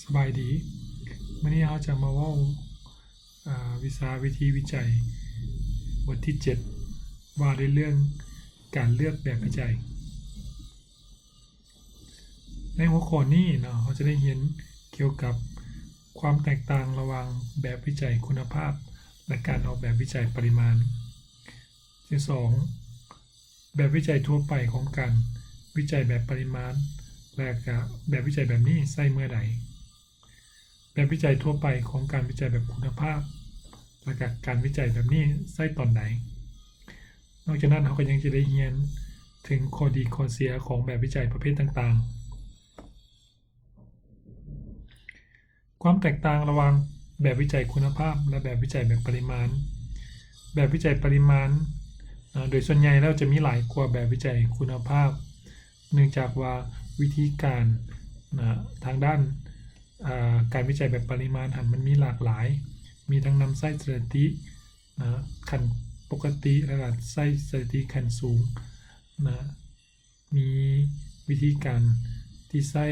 ສະບາຍດີ. ມື້ນີ້ເຮົາຈະມາເວົ້າ ອາ ວິຊາວິທີວິໄຈ ບົດທີເຈັດ ວ່າດ້ວຍເລື່ອງການເລືອກແບບວິໄຈ. ໃນຫົວຂໍ້ນີ້ເນາະ ເຮົາຈະໄດ້ຮຽນກ່ຽວກັບຄວາມແຕກຕ່າງລະຫວ່າງແບບວິໄຈຄຸນນະພາບ ແລະ ການອອກແບບວິໄຈປະລິມານ. ທີສອງ ແບບວິໄຈທົ່ວໄປຂອງການວິໄຈແບບປະລິມານ ແລະ ກະແບບວິໄຈແບບນີ້ໃຊ້ເມື່ອໃດ? ແບບວິໄຈທົ່ວໄປຂອງການວິໄຈແບບຄຸນນະພາບ ແລະ ກະການວິໄຈແບບນີ້ໃຊ້ຕອນໃດ? ນອກຈາກນັ້ນ ເຮົາກໍຍັງຈະໄດ້ຮຽນເຖິງຂໍ້ດີຂໍ້ເສຍຂອງແບບວິໄຈປະເພດຕ່າງໆ. ຄວາມແຕກຕ່າງລະຫວ່າງແບບວິໄຈຄຸນນະພາບ ແລະ ແບບວິໄຈແບບປະລິມານ. ແບບວິໄຈປະລິມານ ເນາະ ໂດຍສ່ວນໃຫຍ່ແລ້ວຈະມີຫຼາຍກວ່າແບບວິໄຈຄຸນນະພາບ ເນື່ອງຈາກວ່າວິທີການ ນະ ທາງດ້ານ ອາ ການວິໄຈແບບປະລິມານຫັ້ນ ມັນມີຫຼາກຫຼາຍ, ມີທັງນຳໃຊ້ສະຖິຕິ ນະ ຂັ້ນປົກກະຕິ ແລະ ກະໃຊ້ສະຖິຕິຂັ້ນສູງ ນະ ມີວິທີການທີ່ໃຊ້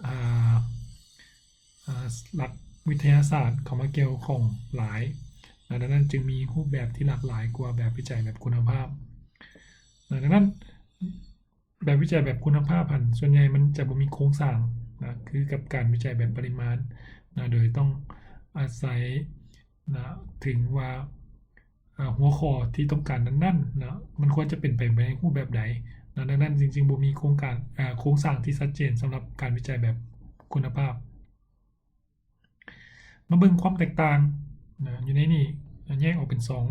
ອາ ອາ ຫຼັກວິທະຍາສາດເຂົ້າມາກ່ຽວຂ້ອງຫຼາຍ, ນະ ດັ່ງນັ້ນຈຶ່ງມີຮູບແບບທີ່ຫຼາກຫຼາຍກວ່າແບບວິໄຈແບບຄຸນນະພາບ. ນະ ດັ່ງນັ້ນ ແບບວິໄຈແບບຄຸນນະພາບຫັ້ນ ສ່ວນໃຫຍ່ມັນຈະບໍ່ມີໂຄງສ້າງ ນະ ຄືກັບການວິໄຈແບບປະລິມານ ນະ ໂດຍຕ້ອງອາໄສ ນະ ເຖິງວ່າ ອາ ຫົວຂໍ້ທີ່ຕ້ອງການນັ້ນໆ ນະ ມັນຄວນຈະເປັນໄປໃນຮູບແບບໃດ ນະ ດັ່ງນັ້ນຈຶ່ງ ຈຶ່ງບໍ່ມີໂຄງການ ອາ ໂຄງສ້າງທີ່ຊັດເຈນສຳລັບການວິໄຈແບບຄຸນນະພາບ. ມາເບິ່ງຄວາມແຕກຕ່າງ ນະ ຢູ່ໃນນີ້ ນະ ແຍກອອກເປັນສອງ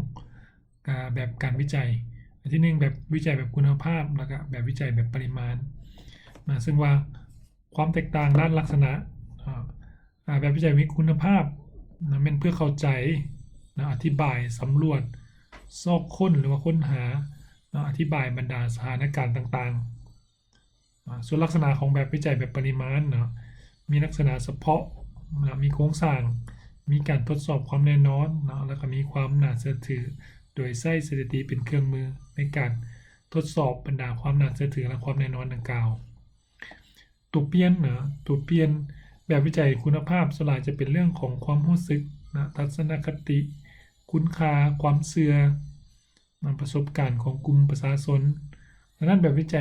ອາ ແບບການວິໄຈ. ອັນທີໜຶ່ງ ແບບວິໄຈແບບຄຸນນະພາບ ແລ້ວກະແບບວິໄຈແບບປະລິມານ ນະ ເຊິ່ງວ່າຄວາມແຕກຕ່າງດ້ານລັກສະນະ ອາ ອາ ແບບວິໄຈມີຄຸນນະພາບນະ ແມ່ນເພື່ອເຂົ້າໃຈນະ ອະທິບາຍ ສຳຫຼວດ ຊອກຄົ້ນ ຫຼືວ່າຄົ້ນຫານະ ອະທິບາຍບັນດາສະຖານະການຕ່າງໆ. ອາ ສ່ວນລັກສະນະຂອງແບບວິໄຈແບບປະລິມານເນາະ ມີລັກສະນະສະເພາະນະ ມີໂຄງສ້າງ ມີການທົດສອບຄວາມແນ່ນອນເນາະ ແລ້ວກໍມີຄວາມໜ້າເຊື່ອຖື ໂດຍໃຊ້ສະຖິຕິເປັນເຄື່ອງມືໃນການທົດສອບບັນດາຄວາມໜ້າເຊື່ອຖື ແລະ ຄວາມແນ່ນອນດັ່ງກ່າວ. ຕົວປ່ຽນນະ ຕົວປ່ຽນແບບວິໄຈຄຸນນະພາບສ່ວນຫຼາຍຈະເປັນເລື່ອງຂອງຄວາມຮູ້ສຶກນະ ທັດສະນະຄະຕິ ຄຸນຄ່າ ຄວາມເຊື່ອນະ ປະສົບການຂອງກຸ່ມປະຊາຊົນ. ດັ່ງນັ້ນ ແບບວິໄຈ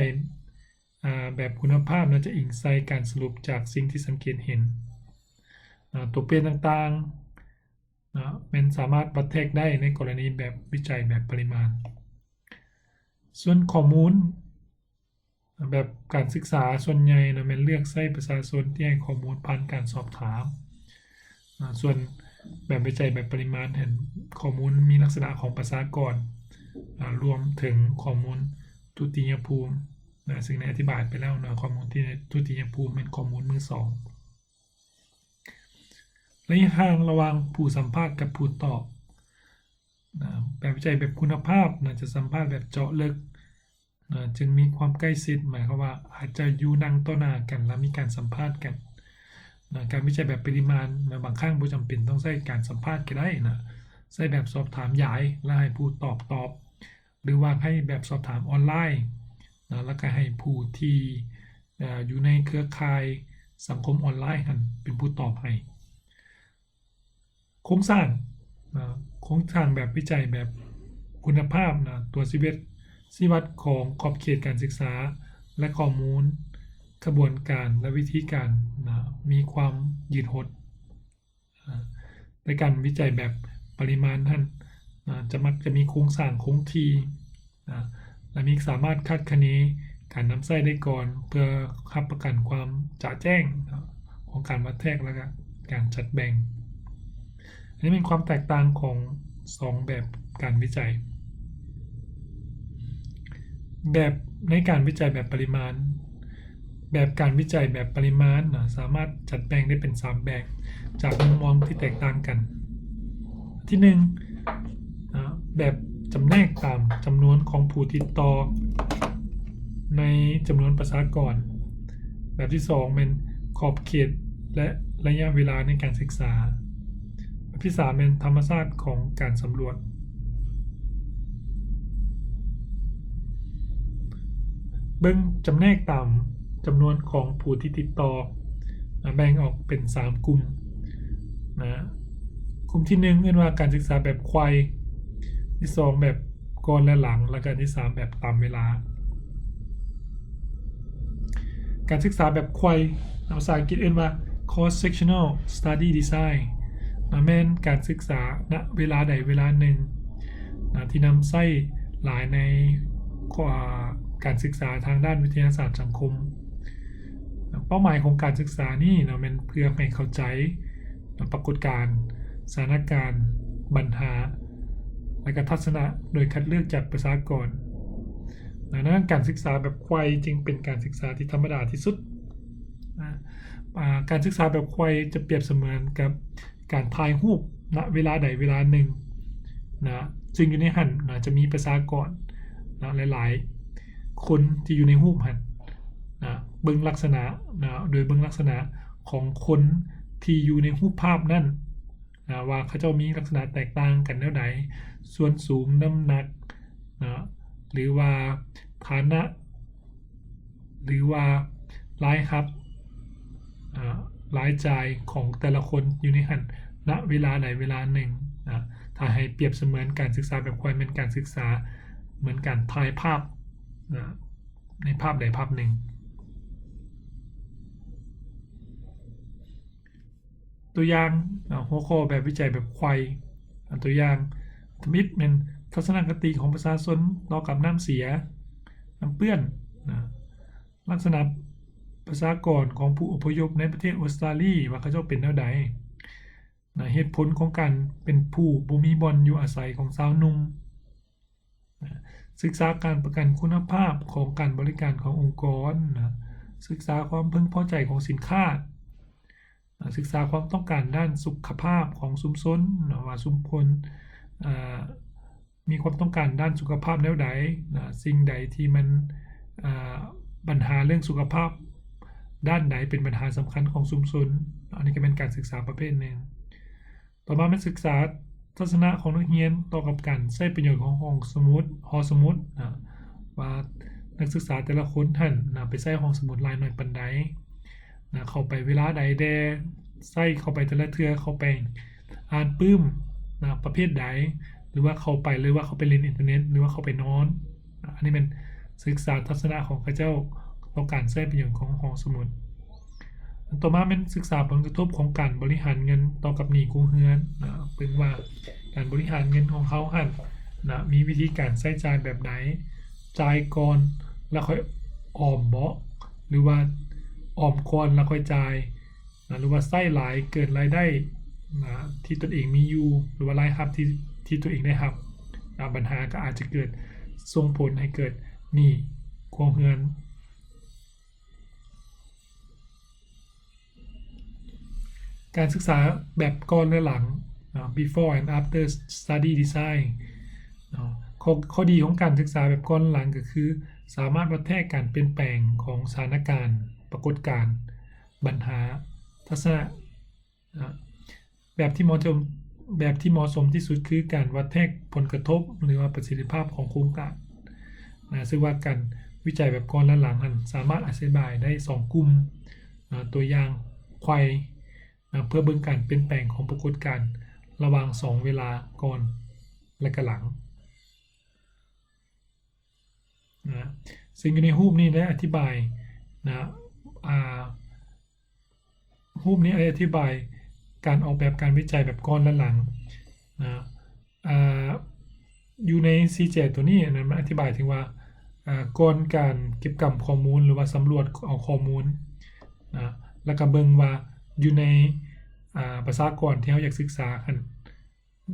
ອາ ແບບຄຸນນະພາບນະ ຈະອີງໃສ່ການສະຫຼຸບຈາກສິ່ງທີ່ສັງເກດເຫັນ. ອາ ຕົວປ່ຽນຕ່າງໆນະ ແມ່ນສາມາດວັດແທກໄດ້ໃນກໍລະນີແບບວິໄຈແບບປະລິມານ. ສ່ວນຂໍ້ມູນ ແບບການສຶກສາສ່ວນໃຫຍ່ນະ ແມ່ນເລືອກໃຊ້ປະຊາຊົນທີ່ໃຫ້ຂໍ້ມູນຜ່ານການສອບຖາມ. ອາ ສ່ວນແບບວິໄຈແບບປະລິມານຫັ້ນ ຂໍ້ມູນມີລັກສະນະຂອງປະຊາກອນ ອາ ລວມເຖິງຂໍ້ມູນທຸຕິຍະພູມນະ ເຊິ່ງໄດ້ອະທິບາຍໄປແລ້ວເນາະ ຂໍ້ມູນທີ່ທຸຕິຍະພູມແມ່ນຂໍ້ມູນມືສອງ. ໄລຍະຫ່າງລະຫວ່າງຜູ້ສຳພາດກັບຜູ້ຕອບນະ ແບບວິໄຈແບບຄຸນນະພາບນະ ຈະສຳພາດແບບເຈາະເລິກນະ ຈຶ່ງມີຄວາມໃກ້ຊິດ ໝາຍຄວາມວ່າອາດຈະຢູ່ນັ່ງຕໍ່ໜ້າກັນ ແລະ ມີການສຳພາດກັນນະ. ການວິໄຈແບບປະລິມານນະ ບາງຄັ້ງບໍ່ຈຳເປັນຕ້ອງໃຊ້ການສຳພາດກໍໄດ້ນະ ໃຊ້ແບບສອບຖາມຢາຍ ແລະ ໃຫ້ຜູ້ຕອບຕອບ ຫຼືວ່າໃຫ້ແບບສອບຖາມອອນລາຍນະ ແລ້ວກໍໃຫ້ຜູ້ທີ່ ເອີ ຢູ່ໃນເຄືອຂ່າຍສັງຄົມອອນລາຍຫັ້ນເປັນຜູ້ຕອບໃຫ້. ໂຄງສ້າງນະ ໂຄງສ້າງແບບວິໄຈແບບຄຸນນະພາບນະ ຕົວຊີວິດ ຊີວັດຂອງຂອບເຂດການສຶກສາ ແລະ ຂໍ້ມູນ ຂະບວນການ ແລະ ວິທີການນະ ມີຄວາມຍືດຫົດ. ອາ ໃນການວິໄຈແບບປະລິມານຫັ້ນ ອາ ຈະມັກຈະມີໂຄງສ້າງຄົງທີ່ ອາ ແລະ ມີສາມາດຄາດຄະເນການນຳໃຊ້ໄດ້ກ່ອນ ເພື່ອຮັບປະກັນຄວາມຈະແຈ້ງຂອງການວັດແທກ ແລະ ກະການຈັດແບ່ງ. ອັນນີ້ເປັນຄວາມແຕກຕ່າງຂອງສອງແບບການວິໄຈ. ແບບໃນການວິໄຈແບບປະລິມານ. ແບບການວິໄຈແບບປະລິມານນະ ສາມາດຈັດແບ່ງໄດ້ເປັນສາມແບບ ຈາກມຸມມອງທີ່ແຕກຕ່າງກັນ. ທີໜຶ່ງ ນະ ແບບຈຳແນກຕາມຈຳນວນຂອງຜູ້ຕິດຕໍ່ໃນຈຳນວນປະຊາກອນ. ແບບທີສອງແມ່ນຂອບເຂດ ແລະ ໄລຍະເວລາໃນການສຶກສາ. ແບບທີສາມແມ່ນທຳມະຊາດຂອງການສຳຫຼວດ. ເບິ່ງຈຳແນກຕາມຈຳນວນຂອງຜູ້ທີ່ຕິດຕໍ່. ນະ ແບ່ງອອກເປັນສາມກຸ່ມນະ. ກຸ່ມທີໜຶ່ງເອີ້ນວ່າການສຶກສາແບບໄຂວ້, ທີສອງແບບກ່ອນ ແລະ ຫຼັງ ແລະ ການທີສາມແບບຕາມເວລາ. ການສຶກສາແບບໄຂວ້ ນະ ພາສາອັງກິດເອີ້ນວ່າ cross sectional study design ນະ ແມ່ນການສຶກສານະເວລາໃດເວລາໜຶ່ງນະ ທີ່ນຳໃຊ້ຫຼາຍໃນ ອາ ການສຶກສາທາງດ້ານວິທະຍາສາດສັງຄົມ. ເປົ້າໝາຍຂອງການສຶກສານີ້ນະ ແມ່ນເພື່ອໃຫ້ເຂົ້າໃຈ ປາກົດການ, ສະຖານະການ, ບັນຫາ ແລະ ກະທັດສະນະໂດຍຄັດເລືອກຈາກປະຊາກອນ. ດັ່ງນັ້ນ ການສຶກສາແບບໄຂວ້ຈຶ່ງເປັນການສຶກສາທີ່ທຳມະດາທີ່ສຸດນະ. ອາ ການສຶກສາແບບໄຂວ້ຈະປຽບສະເໝືອນກັບການຖ່າຍຮູບນະເວລາໃດເວລາໜຶ່ງນະ ຊຶ່ງຢູ່ໃນຫັ້ນນະຈະມີປະຊາກອນນະຫຼາຍໆຄົນທີ່ຢູ່ໃນຮູບຫັ້ນນະ ເບິ່ງລັກສະນະນະ ໂດຍເບິ່ງລັກສະນະຂອງຄົນທີ່ຢູ່ໃນຮູບພາບນັ້ນ ນະ ວ່າເຂົາເຈົ້າມີລັກສະນະແຕກຕ່າງກັນແນວໃດ, ສ່ວນສູງ, ນ້ຳໜັກນະ ຫຼືວ່າຖານະ ຫຼືວ່າລາຍຮັບ, ອາ, ລາຍຈ່າຍຂອງແຕ່ລະຄົນຢູ່ໃນຫັ້ນ ນະເວລາໃດເວລາໜຶ່ງນະ. ຖ້າໃຫ້ປຽບສະເໝືອນການສຶກສາແບບໄຂວ້ແມ່ນການສຶກສາເໝືອນການຖ່າຍພາບນະ ໃນພາບໃດພາບໜຶ່ງ. ຕົວຢ່າງນະ ຫົວຂໍ້ແບບວິໄຈແບບໄຂວ້ ອາ ຕົວຢ່າງທຳອິດແມ່ນທັດສະນະຄະຕິຂອງປະຊາຊົນຕໍ່ກັບນ້ຳເສຍ, ນ້ຳເປື້ອນນະ, ລັກສະນະປະຊາກອນຂອງຜູ້ອົບພະຍົບໃນປະເທດອົດສະຕາລີວ່າເຂົາເຈົ້າເປັນແນວໃດນະ, ເຫດຜົນຂອງການເປັນຜູ້ບໍ່ມີບ່ອນຢູ່ອາໄສຂອງຊາວໜຸ່ມ. ສຶກສາການປະກັນຄຸນນະພາບຂອງການບໍລິການຂອງອົງກອນນະ, ສຶກສາຄວາມເພິ່ງພໍໃຈຂອງສິນຄ້ານະ, ສຶກສາຄວາມຕ້ອງການດ້ານສຸຂະພາບຂອງຊຸມຊົນນະ ວ່າຊຸມຊົນ ອາ ມີຄວາມຕ້ອງການດ້ານສຸຂະພາບແນວໃດນະ, ສິ່ງໃດທີ່ມັນ ອາ ບັນຫາເລື່ອງສຸຂະພາບດ້ານໃດເປັນບັນຫາສຳຄັນຂອງຊຸມຊົນ. ອັນນີ້ກໍແມ່ນການສຶກສາປະເພດໜຶ່ງ. ຕໍ່ມາແມ່ນສຶກສາທັດສະນະຂອງນັກຮຽນຕໍ່ກັບການໃຊ້ປະໂຫຍດຂອງຫ້ອງສະໝຸດ, ຫໍສະໝຸດນະ ວ່ານັກສຶກສາແຕ່ລະຄົນຫັ້ນນະ ໄປໃຊ້ຫ້ອງສະໝຸດຫຼາຍໜ້ອຍປານໃດນະ, ເຂົ້າໄປເວລາໃດແດ່, ໃຊ້ເຂົ້າໄປແຕ່ລະເທື່ອ ເຂົ້າໄປອ່ານປຶ້ມນະ ປະເພດໃດ ຫຼືວ່າເຂົ້າໄປ ຫຼືວ່າເຂົ້າໄປຫຼິ້ນອິນເຕີເນັດ ຫຼືວ່າເຂົ້າໄປນອນ. ອັນນີ້ແມ່ນສຶກສາທັດສະນະຂອງເຂົາເຈົ້າຕໍ່ການໃຊ້ປະໂຫຍດຂອງຫ້ອງສະໝຸດ. ອັນຕໍ່ມາແມ່ນສຶກສາຜົນກະທົບຂອງການບໍລິຫານເງິນຕໍ່ກັບໜີ້ຄົວເຮືອນນະ, ເບິ່ງວ່າການບໍລິຫານເງິນຂອງເຮົາຫັ້ນນະ ມີວິທີການໃຊ້ຈ່າຍແບບໃດ, ຈ່າຍກ່ອນແລ້ວຄ່ອຍອອມບໍ ຫຼືວ່າອອມກ່ອນແລ້ວຄ່ອຍຈ່າຍນະ, ຫຼືວ່າໃຊ້ຫຼາຍເກີນລາຍໄດ້ນະ ທີ່ຕົນເອງມີຢູ່ ຫຼືວ່າລາຍຮັບທີ່ ທີ່ຕົນເອງໄດ້ຮັບນະ, ບັນຫາກໍອາດຈະເກີດ ສົ່ງຜົນໃຫ້ເກີດໜີ້ຄົວ ຄວາມເຮືອນ. ການສຶກສາແບບກ່ອນ ແລະ ຫຼັງເນາະ before and after study design ເນາະ. ຂໍ້ ຂໍ້ດີຂອງການສຶກສາແບບກ່ອນ ແລະ ຫຼັງ ກໍຄືສາມາດວັດແທກການປ່ຽນແປງຂອງສະຖານະການ, ປາກົດການ, ບັນຫາ, ທັດສະນະ ນະ ແບບທີ່ເໝາະສົມ ແບບທີ່ເໝາະສົມທີ່ສຸດຄືການວັດແທກຜົນກະທົບ ຫຼືວ່າປະສິດທິພາບຂອງໂຄງການນະ, ຊຶ່ງວ່າການວິໄຈແບບກ່ອນ ແລະ ຫຼັງຫັ້ນ ສາມາດອະທິບາຍໄດ້ສອງກຸ່ມນະ, ຕົວຢ່າງໄຂວ້ນະ ເພື່ອເບິ່ງການປ່ຽນແປງຂອງປາກົດການລະຫວ່າງສອງເວລາກ່ອນ ແລະ ກະຫຼັງນະ. ຊຶ່ງຢູ່ໃນຮູບນີ້ໄດ້ອະທິບາຍນະ ອາ ຮູບນີ້ໄດ້ອະທິບາຍການອອກແບບການວິໄຈແບບກ່ອນ ແລະ ຫຼັງນະ. ອາ ຢູ່ໃນຊີແຈໂຕນີ້ນະ ມັນອະທິບາຍເຖິງວ່າ ອາ ກ່ອນການເກັບກຳຂໍ້ມູນ ຫຼືວ່າສຳຫຼວດເອົາຂໍ້ມູນນະ ແລ້ວກໍເບິ່ງວ່າຢູ່ໃນ ອາ ປະຊາກອນທີ່ເຮົາຢາກສຶກສາຫັ້ນ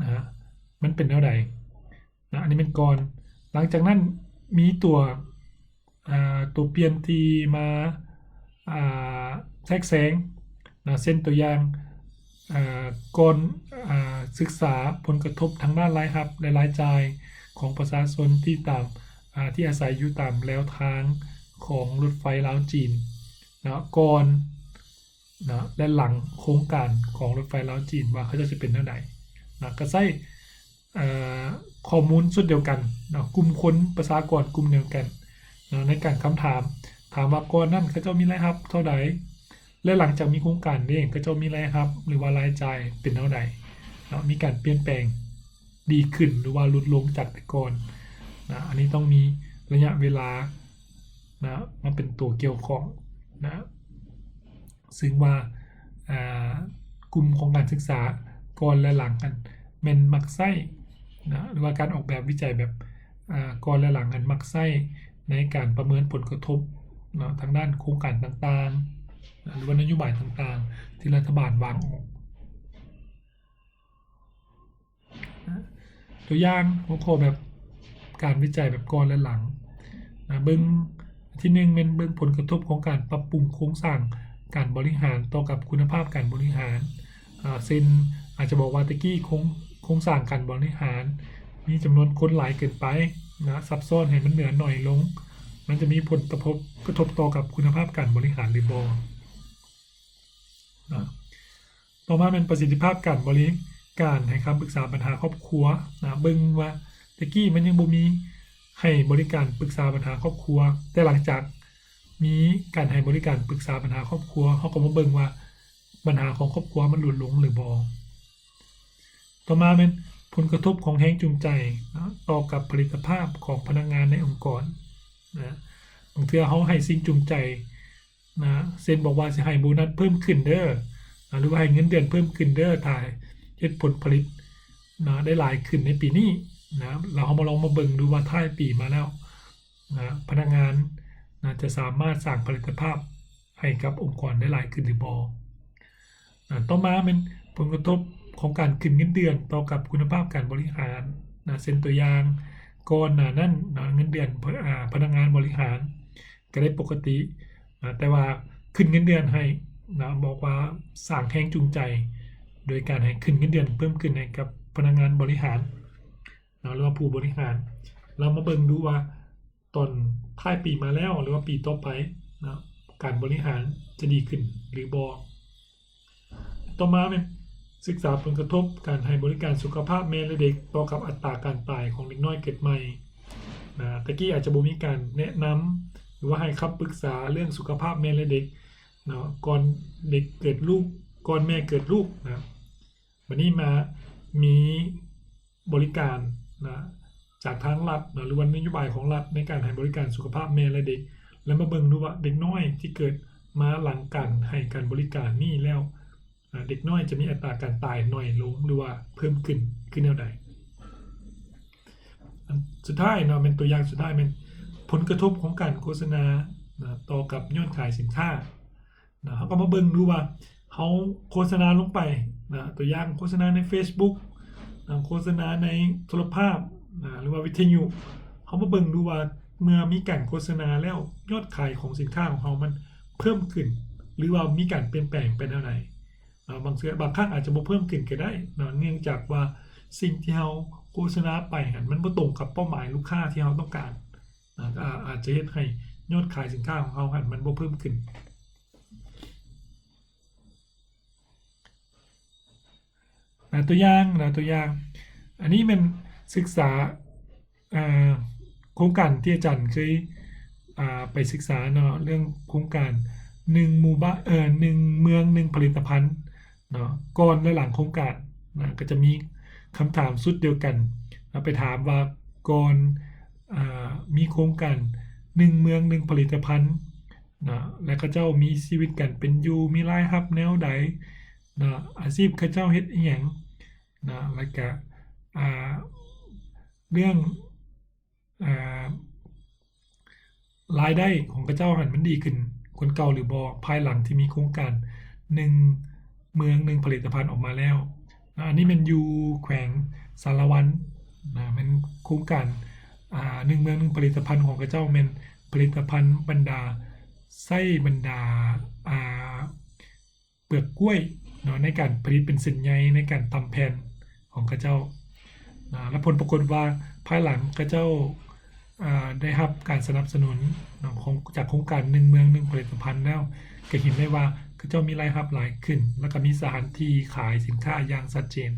ນະ ມັນເປັນແນວໃດ. ນະ ອັນນີ້ແມ່ນກ່ອນ. ຫຼັງຈາກນັ້ນມີຕົວ ອາ ຕົວປ່ຽນທີ່ມາ ອາ ແຊກແຊງນະ ເຊັ່ນຕົວຢ່າງ ອາ ກ່ອນ ອາ ສຶກສາຜົນກະທົບທາງດ້ານລາຍຮັບ ແລະ ລາຍຈ່າຍຂອງປະຊາຊົນທີ່ຕາມ ອາ ທີ່ອາໄສຢູ່ຕາມແລວທາງຂອງລົດໄຟລາວຈີນນະ ກ່ອນ ນະ ແລະ ຫຼັງໂຄງການຂອງລົດໄຟລາວຈີນ ວ່າເຂົາເຈົ້າຈະເປັນແນວໃດນະ, ກໍໃຊ້ ເອີ ຂໍ້ມູນຊຸດດຽວກັນເນາະ, ກຸ່ມຄົນປະຊາກອນກຸ່ມດຽວກັນເນາະ, ໃນການຄຳຖາມ ຖາມວ່າກ່ອນນັ້ນເຂົາເຈົ້າມີລາຍຮັບເທົ່າໃດ, ແລະ ຫຼັງຈາກມີໂຄງການເດ້ ເຂົາເຈົ້າມີລາຍຮັບ ຫຼືວ່າລາຍຈ່າຍເປັນແນວໃດເນາະ, ມີການປ່ຽນແປງດີຂຶ້ນ ຫຼືວ່າຫຼຸດລົງຈາກແຕ່ກ່ອນນະ. ອັນນີ້ຕ້ອງມີໄລຍະເວລານະ ມາເປັນຕົວກ່ຽວຂ້ອງນະ. ຊຶ່ງວ່າ ອ່າ ກຸ່ມຂອງການສຶກສາກ່ອນ ແລະ ຫຼັງຫັ້ນແມ່ນມັກໃຊ້ນະ ຫຼືວ່າການອອກແບບວິໄຈແບບ ອ່າ ກ່ອນ ແລະ ຫຼັງຫັ້ນມັກໃຊ້ໃນການປະເມີນຜົນກະທົບເນາະ ທາງດ້ານໂຄງການຕ່າງໆນະ ຫຼືວ່ານະໂຍບາຍຕ່າງໆທີ່ລັດຖະບານວາງອອກ. ຕົວຢ່າງຫົວຂໍ້ແບບການວິໄຈແບບກ່ອນ ແລະ ຫຼັງນະ ເບິ່ງ ທີໜຶ່ງ ແມ່ນເບິ່ງຜົນກະທົບຂອງການປັບປຸງໂຄງສ້າງການບໍລິຫານຕໍ່ກັບຄຸນນະພາບການບໍລິຫານ. ອາ ເຊັ່ນ ອາດຈະບອກວ່າແຕ່ກີ້ໂຄງ ໂຄງສ້າງການບໍລິຫານມີຈຳນວນຄົນຫຼາຍເກີນໄປນະ, ຊັບຊ້ອນໃຫ້ມັນເຫຼືອໜ້ອຍລົງ, ມັນຈະມີຜົນກະທົບ ກະທົບຕໍ່ກັບຄຸນນະພາບການບໍລິຫານຫຼືບໍ່? ນະ. ຕໍ່ມາແມ່ນປະສິດທິພາບການບໍລິການໃຫ້ຄຳປຶກສາບັນຫາຄອບຄົວນະ, ເບິ່ງວ່າແຕ່ກີ້ມັນຍັງບໍ່ມີໃຫ້ບໍລິການປຶກສາບັນຫາຄອບຄົວ, ແຕ່ຫຼັງຈາກມີການໃຫ້ບໍລິການປຶກສາບັນຫາຄອບຄົວ, ເຮົາກໍມາເບິ່ງວ່າບັນຫາຂອງຄອບຄົວມັນຫຼຸດລົງຫຼືບໍ່. ຕໍ່ມາແມ່ນຜົນກະທົບຂອງແຮງຈູງໃຈນະ ຕໍ່ກັບຜະລິດຕະພາບຂອງພະນັກງານໃນອົງກອນນະ, ບາງເທື່ອເຮົາໃຫ້ສິ່ງຈູງໃຈ ນະ ເຊັ່ນບອກວ່າຊິໃຫ້ໂບນັດເພີ່ມຂຶ້ນເດີ ນະ ຫຼືວ່າໃຫ້ເງິນເດືອນເພີ່ມຂຶ້ນເດີ ຖ້າເຮັດຜົນຜະລິດນະ ໄດ້ຫຼາຍຂຶ້ນໃນປີນີ້ນະ, ແລ້ວເຮົາມາລອງມາເບິ່ງດູວ່າທ້າຍປີມາແລ້ວນະ ພະນັກງານນະ ຈະສາມາດສ້າງຜະລິດຕະພາບໃຫ້ກັບອົງກອນໄດ້ຫຼາຍຂຶ້ນຫຼືບໍ່. ນະ ຕໍ່ມາແມ່ນຜົນກະທົບຂອງການຂຶ້ນເງິນເດືອນຕໍ່ກັບຄຸນນະພາບການບໍລິຫານນະ, ເຊັ່ນຕົວຢ່າງ ກ່ອນໜ້ານັ້ນນະ ເງິນເດືອນ ພະ ອາ ພະນັກງານບໍລິຫານ ກໍໄດ້ປົກກະຕິນະ ແຕ່ວ່າຂຶ້ນເງິນເດືອນໃຫ້ນະ, ບອກວ່າສ້າງແຮງຈູງໃຈໂດຍການໃຫ້ຂຶ້ນເງິນເດືອນເພີ່ມຂຶ້ນໃຫ້ກັບພະນັກງານບໍລິຫານນະ ຫຼືວ່າຜູ້ບໍລິຫານ. ເຮົາມາເບິ່ງດູວ່າຕອນທ້າຍປີມາແລ້ວ ຫຼືວ່າປີຕໍ່ໄປນະ ການບໍລິຫານຈະດີຂຶ້ນຫຼືບໍ່. ຕໍ່ມາແມ່ນສຶກສາຜົນກະທົບການໃຫ້ບໍລິການສຸຂະພາບແມ່ ແລະ ເດັກຕໍ່ກັບອັດຕາການຕາຍຂອງເດັກນ້ອຍເກີດໃໝ່ນະ. ແຕ່ກີ້ອາດຈະບໍ່ມີການແນະນຳ ຫຼືວ່າໃຫ້ຄຳປຶກສາເລື່ອງສຸຂະພາບແມ່ ແລະ ເດັກເນາະ ກ່ອນເດັກເກີດລູກ ກ່ອນແມ່ເກີດລູກນະ. ບັດນີ້ມາມີບໍລິການນະ ຈາກທາງລັດນະ ຫຼືວ່ານະໂຍບາຍຂອງລັດໃນການໃຫ້ບໍລິການສຸຂະພາບແມ່ ແລະ ເດັກ ແລະ ມາເບິ່ງດູວ່າເດັກນ້ອຍທີ່ເກີດມາຫຼັງການໃຫ້ການບໍລິການນີ້ແລ້ວ ອາ ເດັກນ້ອຍຈະມີອັດຕາການຕາຍໜ້ອຍລົງ ຫຼືວ່າເພີ່ມຂຶ້ນຄືແນວໃດ. ອັນສຸດທ້າຍເນາະ ແມ່ນຕົວຢ່າງສຸດທ້າຍແມ່ນຜົນກະທົບຂອງການໂຄສະນານະ ຕໍ່ກັບຍອດຂາຍສິນຄ້ານະ. ເຮົາກໍມາເບິ່ງດູວ່າເຮົາໂຄສະນາລົງໄປນະ ຕົວຢ່າງໂຄສະນາໃນເຟສບຸກນະ ໂຄສະນາໃນໂທລະພາບນະ ຫຼືວ່າວິທະຍຸ, ເຮົາມາເບິ່ງດູວ່າເມື່ອມີການໂຄສະນາແລ້ວ ຍອດຂາຍຂອງສິນຄ້າຂອງເຮົາມັນເພີ່ມຂຶ້ນ ຫຼືວ່າມີການປ່ຽນແປງໄປແນວໃດ. ເນາະ ບາງເທື່ອ ບາງຄັ້ງອາດຈະບໍ່ເພີ່ມຂຶ້ນກໍໄດ້ເນາະ ເນື່ອງຈາກວ່າສິ່ງທີ່ເຮົາໂຄສະນາໄປຫັ້ນ ມັນບໍ່ຕົງກັບເປົ້າໝາຍລູກຄ້າທີ່ເຮົາຕ້ອງການນະ ກໍອາດຈະເຮັດໃຫ້ຍອດຂາຍສິນຄ້າຂອງເຮົາຫັ້ນ ມັນບໍ່ເພີ່ມຂຶ້ນ. ນະ ຕົວຢ່າງນະ ຕົວຢ່າງ ອັນນີ້ແມ່ນສຶກສາ ອ່າ ໂຄງການທີ່ອາຈານເຄີຍ ອ່າ ໄປສຶກສາເນາະ ເລື່ອງໂຄງການໜຶ່ງໝູ່ບ້ານ ເອີ ໜຶ່ງເມືອງໜຶ່ງຜະລິດຕະພັນເນາະ ກ່ອນ ແລະ ຫຼັງໂຄງການນະ ກໍຈະມີຄຳຖາມຊຸດດຽວກັນນະ ໄປຖາມວ່າກ່ອນ ອ່າ ມີໂຄງການໜຶ່ງເມືອງໜຶ່ງຜະລິດຕະພັນນະ ແລະ ເຂົາເຈົ້າມີຊີວິດການເປັນຢູ່ ມີລາຍຮັບແນວໃດນະ ອາຊີບເຂົາເຈົ້າເຮັດອີ່ຫຍັງ ນະ ແລ້ວກະ ອ່າ ເລື່ອງ ອ່າ ລາຍໄດ້ຂອງເຂົາເຈົ້າຫັ້ນມັນດີຂຶ້ນກວ່າເກົ່າຫຼືບໍ່ ພາຍຫຼັງທີ່ມີໂຄງການໜຶ່ງເມືອງໜຶ່ງຜະລິດຕະພັນອອກມາແລ້ວນະ. ອັນນີ້ແມ່ນຢູ່ແຂວງສາລະວັນນະ ແມ່ນໂຄງການ ອ່າ ໜຶ່ງເມືອງໜຶ່ງຜະລິດຕະພັນຂອງເຂົາເຈົ້າ ແມ່ນຜະລິດຕະພັນບັນດາ ໃຊ້ບັນດາ ອ່າ ເປືອກກ້ວຍເນາະ ໃນການຜະລິດເປັນເສັ້ນໃຍ ໃນການຕຳແຜ່ນຂອງເຂົາເຈົ້ານະ ແລະ ຜົນປາກົດວ່າພາຍຫຼັງເຂົາເຈົ້າ ອ່າ ໄດ້ຮັບການສະໜັບສະໜູນເນາະ ຂອງ ຈາກໂຄງການໜຶ່ງເມືອງໜຶ່ງຜະລິດຕະພັນແລ້ວ ກໍເຫັນໄດ້ວ່າເຂົາເຈົ້າມີລາຍຮັບຫຼາຍຂຶ້ນ ແລ້ວກໍມີສະຖານທີ່ຂາຍສິນຄ້າຢ່າງຊັດເຈນ.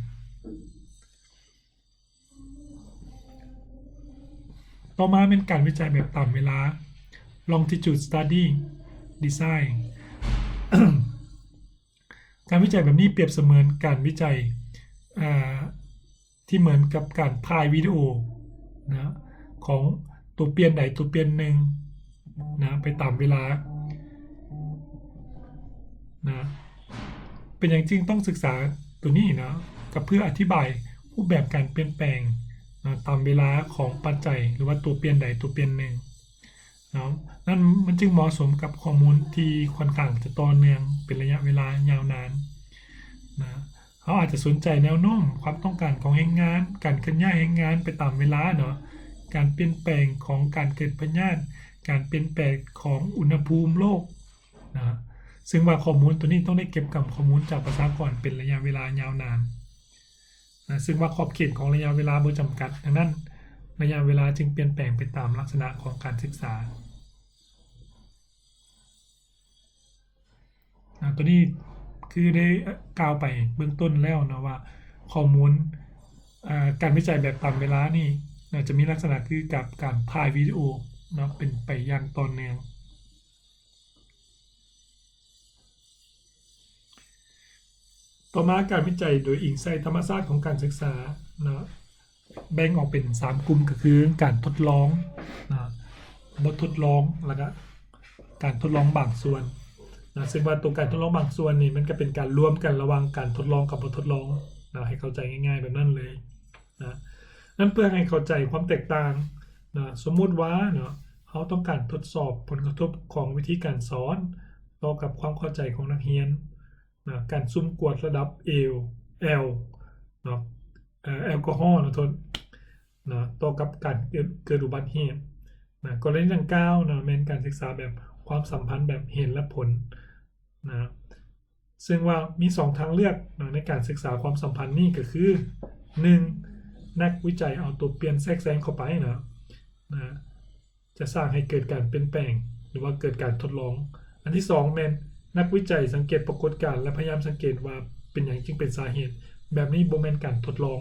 ຕໍ່ມາແມ່ນການວິໄຈແບບຕາມເວລາ Longitude Study Design. ການວິໄຈແບບນີ້ປຽບສະເໝືອນການວິໄຈ ອາ ທີ່ເໝືອນກັບການຖ່າຍວິດີໂອນະ ຂອງຕົວປ່ຽນໃດຕົວປ່ຽນໜຶ່ງນະ ໄປຕາມເວລານະ. ເປັນຫຍັງຈຶ່ງຕ້ອງສຶກສາຕົວນີ້ນະ? ກໍເພື່ອອະທິບາຍຮູບແບບການປ່ຽນແປງນະ ຕາມເວລາຂອງປັດໄຈ ຫຼືວ່າຕົວປ່ຽນໃດຕົວປ່ຽນໜຶ່ງເນາະ. ນັ້ນມັນຈຶ່ງເໝາະສົມກັບຂໍ້ມູນທີ່ຂ້ອນຂ້າງຈະຕໍ່ເນື່ອງເປັນໄລຍະເວລາຍາວນານນະ. ເຮົາອາດຈະສົນໃຈແນວໂນ້ມຄວາມຕ້ອງການຂອງແຮງງານ, ການເຄື່ອນຍ້າຍແຮງງານໄປຕາມເວລາເນາະ, ການປ່ຽນແປງຂອງການເກີດພະຍາດ, ການປ່ຽນແປງຂອງອຸນຫະພູມໂລກນະ, ເຊິ່ງວ່າຂໍ້ມູນຕົວນີ້ຕ້ອງໄດ້ເກັບກຳຂໍ້ມູນຈາກປະຊາກອນເປັນໄລຍະເວລາຍາວນານນະ, ເຊິ່ງວ່າຂອບເຂດຂອງໄລຍະເວລາບໍ່ຈຳກັດ, ດັ່ງນັ້ນໄລຍະເວລາຈຶ່ງປ່ຽນແປງໄປຕາມລັກສະນະຂອງການສຶກສາ. ອາ ຕົວນີ້ຄືໄດ້ກ່າວໄປເບື້ອງຕົ້ນແລ້ວເນາະວ່າ ຂໍ້ມູນ ອາ ການວິໄຈແບບຕາມເວລານີ້ນະ ຈະມີລັກສະນະຄືກັບການຖ່າຍວິດີໂອເນາະ ເປັນໄປຢ່າງຕໍ່ເນື່ອງ. ຕໍ່ມາ ການວິໄຈໂດຍອີງໃສ່ທຳມະຊາດຂອງການສຶກສາເນາະ ແບ່ງອອກເປັນສາມກຸ່ມ ກໍຄືການທົດລອງນະ, ບົດທົດລອງ ແລ້ວກະການທົດລອງບາງສ່ວນນະ, ເຊິ່ງວ່າໂຕການທົດລອງບາງສ່ວນນີ້ ມັນກໍເປັນການລວມກັນລະຫວ່າງການທົດລອງກັບບົດທົດລອງນະ, ໃຫ້ເຂົ້າໃຈງ່າຍໆແບບນັ້ນເລີຍນະ. ນັ້ນເພື່ອໃຫ້ເຂົ້າໃຈຄວາມແຕກຕ່າງນະ, ສົມມຸດວ່າເນາະ ເຮົາຕ້ອງການທົດສອບຜົນກະທົບຂອງວິທີການສອນຕໍ່ກັບຄວາມເຂົ້າໃຈຂອງນັກຮຽນ ນະ, ການສຸ່ມກວດລະດັບແອລ ແອລ ເນາະ ເອີ ແອລກໍຮໍເນາະ ໂທດ ນະ ຕໍ່ກັບການເກີດ ເກີດອຸບັດເຫດນະ. ກໍລະນີດັ່ງກ່າວນະ ແມ່ນການສຶກສາແບບຄວາມສຳພັນແບບເຫດແລະຜົນນະ, ເຊິ່ງວ່າມີສອງທາງເລືອກນະ ໃນການສຶກສາຄວາມສຳພັນນີ້ ກໍຄື ໜຶ່ງ ນັກວິໄຈເອົາຕົວປ່ຽນແຊກແຊງເຂົ້າໄປນະ ນະ ຈະສ້າງໃຫ້ເກີດການປ່ຽນແປງ ຫຼືວ່າເກີດການທົດລອງ. ອັນທີສອງແມ່ນນັກວິໄຈສັງເກດປາກົດການ ແລະ ພະຍາຍາມສັງເກດວ່າເປັນຫຍັງຈຶ່ງເປັນສາເຫດ, ແບບນີ້ບໍ່ແມ່ນການທົດລອງ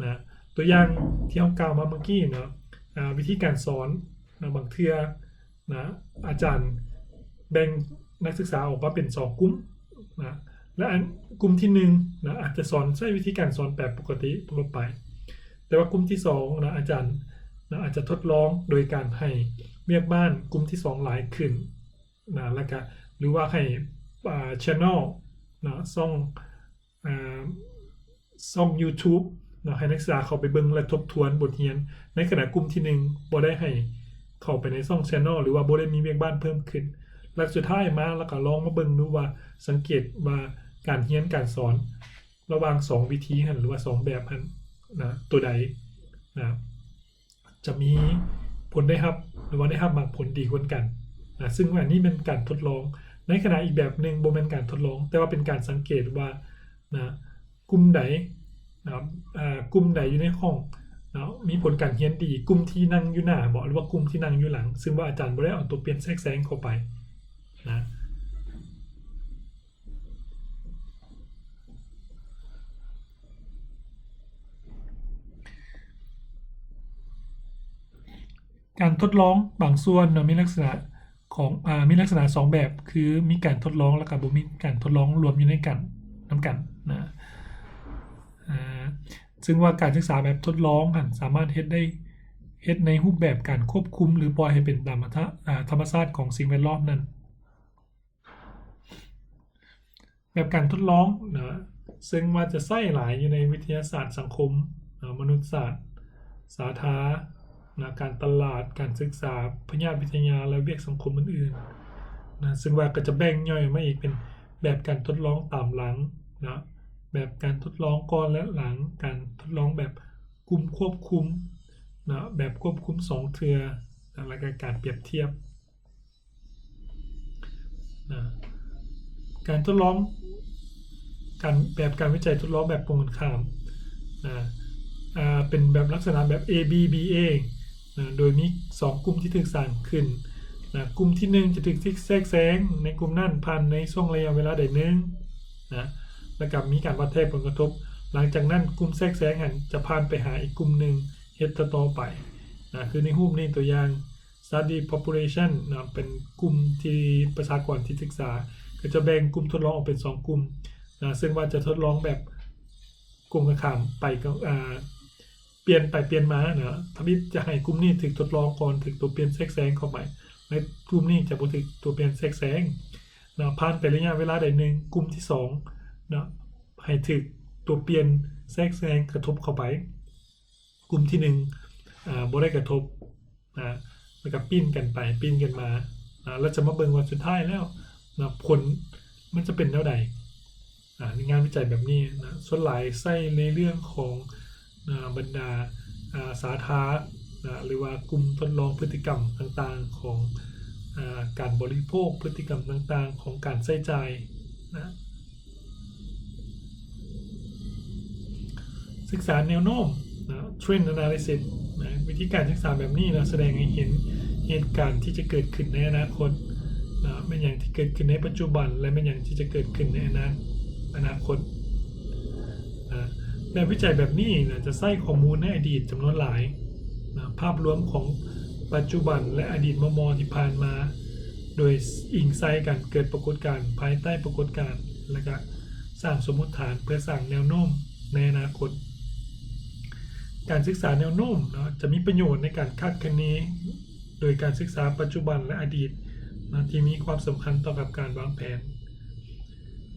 ນະ. ຕົວຢ່າງທີ່ເຮົາກ່າວມາເມື່ອກີ້ເນາະ, ອາ, ວິທີການສອນນະ, ບາງເທື່ອນະ, ອາຈານແບ່ງນັກສຶກສາອອກມາເປັນສອງກຸ່ມນະ, ແລະ ອັນ ກຸ່ມທີໜຶ່ງນະ, ອາດຈະສອນໃຊ້ວິທີການສອນແບບປົກກະຕິທົ່ວໄປ, ແຕ່ວ່າກຸ່ມທີສອງນະ, ອາຈານ ນະ ອາດຈະທົດລອງໂດຍການໃຫ້ວຽກບ້ານກຸ່ມທີສອງຫຼາຍຂຶ້ນນະ ແລ້ວກະ ຫຼືວ່າໃຫ້ ອ່າ channel ນະ ຊ່ອງ ອ່າ ຊ່ອງ YouTube ນະ ໃຫ້ນັກສຶກສາເຂົ້າໄປເບິ່ງ ແລະ ທົບທວນບົດຮຽນ, ໃນຂະນະກຸ່ມທີໜຶ່ງບໍ່ໄດ້ໃຫ້ເຂົ້າໄປໃນຊ່ອງ channel ຫຼືວ່າບໍ່ໄດ້ມີວຽກບ້ານເພີ່ມຂຶ້ນ. ຫຼັກສຸດທ້າຍມາ ແລ້ວກະລອງມາເບິ່ງດູວ່າ ສັງເກດວ່າການຮຽນການສອນ ລະຫວ່າງສອງວິທີຫັ້ນ ຫຼືວ່າສອງແບບຫັ້ນນະ ຕົວໃດນະ ຈະມີຜົນໄດ້ຮັບ ຫຼືວ່າໄດ້ຮັບໝາກຜົນດີກວ່າກັນນະ, ຊຶ່ງວ່ານີ້ແມ່ນການທົດລອງ. ໃນຂະນະອີກແບບໜຶ່ງບໍ່ແມ່ນການທົດລອງ ແຕ່ວ່າເປັນການສັງເກດວ່ານະ ກຸ່ມໃດນະ ອາ ກຸ່ມໃດຢູ່ໃນຫ້ອງນະ ມີຜົນການຮຽນດີ, ກຸ່ມທີ່ນັ່ງຢູ່ໜ້າບໍ ຫຼືວ່າກຸ່ມທີ່ນັ່ງຢູ່ຫຼັງ, ຊຶ່ງວ່າອາຈານບໍ່ໄດ້ເອົາຕົວປ່ຽນແຊກແຊງເຂົ້າໄປນະ. ການທົດລອງບາງສ່ວນເນາະ ມີລັກສະນະຂອງ ອາ ມີລັກສະນະສອງແບບ ຄືມີການທົດລອງ ແລ້ວກໍບໍ່ມີການທົດລອງລວມຢູ່ໃນກັນ ນຳກັນນະ ອາ ຊຶ່ງວ່າການສຶກສາແບບທົດລອງຫັ້ນ ສາມາດເຮັດໄດ້ ເຮັດໃນຮູບແບບການຄວບຄຸມ ຫຼື ປ່ອຍໃຫ້ເປັນຕາມ ອາ ທຳມະຊາດຂອງສິ່ງແວດລ້ອມນັ້ນ. ແບບການທົດລອງນະ ເຊິ່ງວ່າຈະໃຊ້ຫຼາຍຢູ່ໃນວິທະຍາສາດສັງຄົມນະ, ມະນຸດສາດ, ສາທານະການ, ຕະຫຼາດ, ການສຶກສາ, ພະຍາດວິທະຍາ ແລະ ວຽກສັງຄົມອື່ນໆນະ, ເຊິ່ງວ່າກໍຈະແບ່ງຍ່ອຍອອກມາອີກເປັນແບບການທົດລອງຕາມຫຼັງນະ, ແບບການທົດລອງກ່ອນ ແລະ ຫຼັງ, ການທົດລອງແບບກຸ່ມຄວບຄຸມນະ, ແບບຄວບຄຸມສອງເທື່ອນະ, ແລ້ວກໍການປຽບທຽບ. ນະ ການທົດລອງ ການ ແບບການວິໄຈທົດລອງແບບກົງກັນຂ້າມນະ ອາ ເປັນແບບລັກສະນະແບບ ເອ ບີ ບີ ເອ ນະ ໂດຍມີສອງກຸ່ມທີ່ຖືກສ້າງຂຶ້ນນະ, ກຸ່ມທີໜຶ່ງຈະຖືກແຊກແຊງໃນກຸ່ມນັ້ນຜ່ານໃນຊ່ວງໄລຍະເວລາໃດໜຶ່ງນະ ແລ້ວກໍມີການວັດແທກຜົນກະທົບ, ຫຼັງຈາກນັ້ນກຸ່ມແຊກແຊງຫັ້ນຈະຜ່ານໄປຫາອີກກຸ່ມໜຶ່ງເຮັດຕໍ່ໆໄປນະ, ຄືໃນຮູບນີ້ ຕົວຢ່າງ study population ນະ ເປັນກຸ່ມທີ່ປະຊາກອນທີ່ສຶກສາ ກໍຈະແບ່ງກຸ່ມທົດລອງອອກເປັນສອງກຸ່ມນະ ເຊິ່ງວ່າຈະທົດລອງແບບກົງກັນຂ້າມໄປກັບ ອ່າ ປ່ຽນໄປປ່ຽນມານະ. ທຳອິດຈະໃຫ້ກຸ່ມນີ້ຖືກທົດລອງກ່ອນ ຖືກຕົວປ່ຽນແຊກແຊງເຂົ້າໄປ ແລະ ກຸ່ມນີ້ຈະບໍ່ຖືກຕົວປ່ຽນແຊກແຊງນະ. ຜ່ານໄປໄລຍະເວລາໃດໜຶ່ງ ກຸ່ມທີສອງນະ ໃຫ້ຖືກຕົວປ່ຽນແຊກແຊງກະທົບເຂົ້າໄປ. ກຸ່ມທີໜຶ່ງ ອາ ບໍ່ໄດ້ກະທົບນະ ແລ້ວກະປິ່ນກັນໄປປິ່ນກັນມານະ ແລ້ວຈະມາເບິ່ງວ່າສຸດທ້າຍແລ້ວນະ ຜົນມັນຈະເປັນແນວໃດ. ອາ ໃນງານວິໄຈແບບນີ້ນະ ສ່ວນຫຼາຍໃຊ້ໃນເລື່ອງຂອງ ອາ ບັນດາ ອາ ສາທານະ ຫຼືວ່າກຸ່ມທົດລອງພຶດຕິກຳຕ່າງໆຂອງ ອາ ການບໍລິໂພກ, ພຶດຕິກຳຕ່າງໆຂອງການໃຊ້ຈ່າຍນະ. ສຶກສາແນວໂນ້ມນະ Trend Analysis ນະ ວິທີການສຶກສາແບບນີ້ນະ ສະແດງໃຫ້ເຫັນເຫດການທີ່ຈະເກີດຂຶ້ນໃນອະນາຄົດນະ ແມ່ນຫຍັງທີ່ເກີດຂຶ້ນໃນປັດຈຸບັນ ແລະ ແມ່ນຫຍັງທີ່ຈະເກີດຂຶ້ນໃນອະນາ ອະນາຄົດນະ. ແບບວິໄຈແບບນີ້ນະ ຈະໃຊ້ຂໍ້ມູນໃນອະດີດຈຳນວນຫຼາຍນະ ພາບລວມຂອງປັດຈຸບັນ ແລະ ອະດີດມໍ່ໆທີ່ຜ່ານມາ ໂດຍອີງໃສ່ການເກີດປາກົດການພາຍໃຕ້ປາກົດການ ແລະ ກະ ສ້າງສົມມຸດຖານເພື່ອສ້າງແນວໂນ້ມໃນອະນາຄົດ. ການສຶກສາແນວໂນ້ມເນາະ ຈະມີປະໂຫຍດໃນການຄາດຄະເນໂດຍການສຶກສາປັດຈຸບັນ ແລະ ອະດີດເນາະ ທີ່ມີຄວາມສຳຄັນຕໍ່ກັບການວາງແຜນ.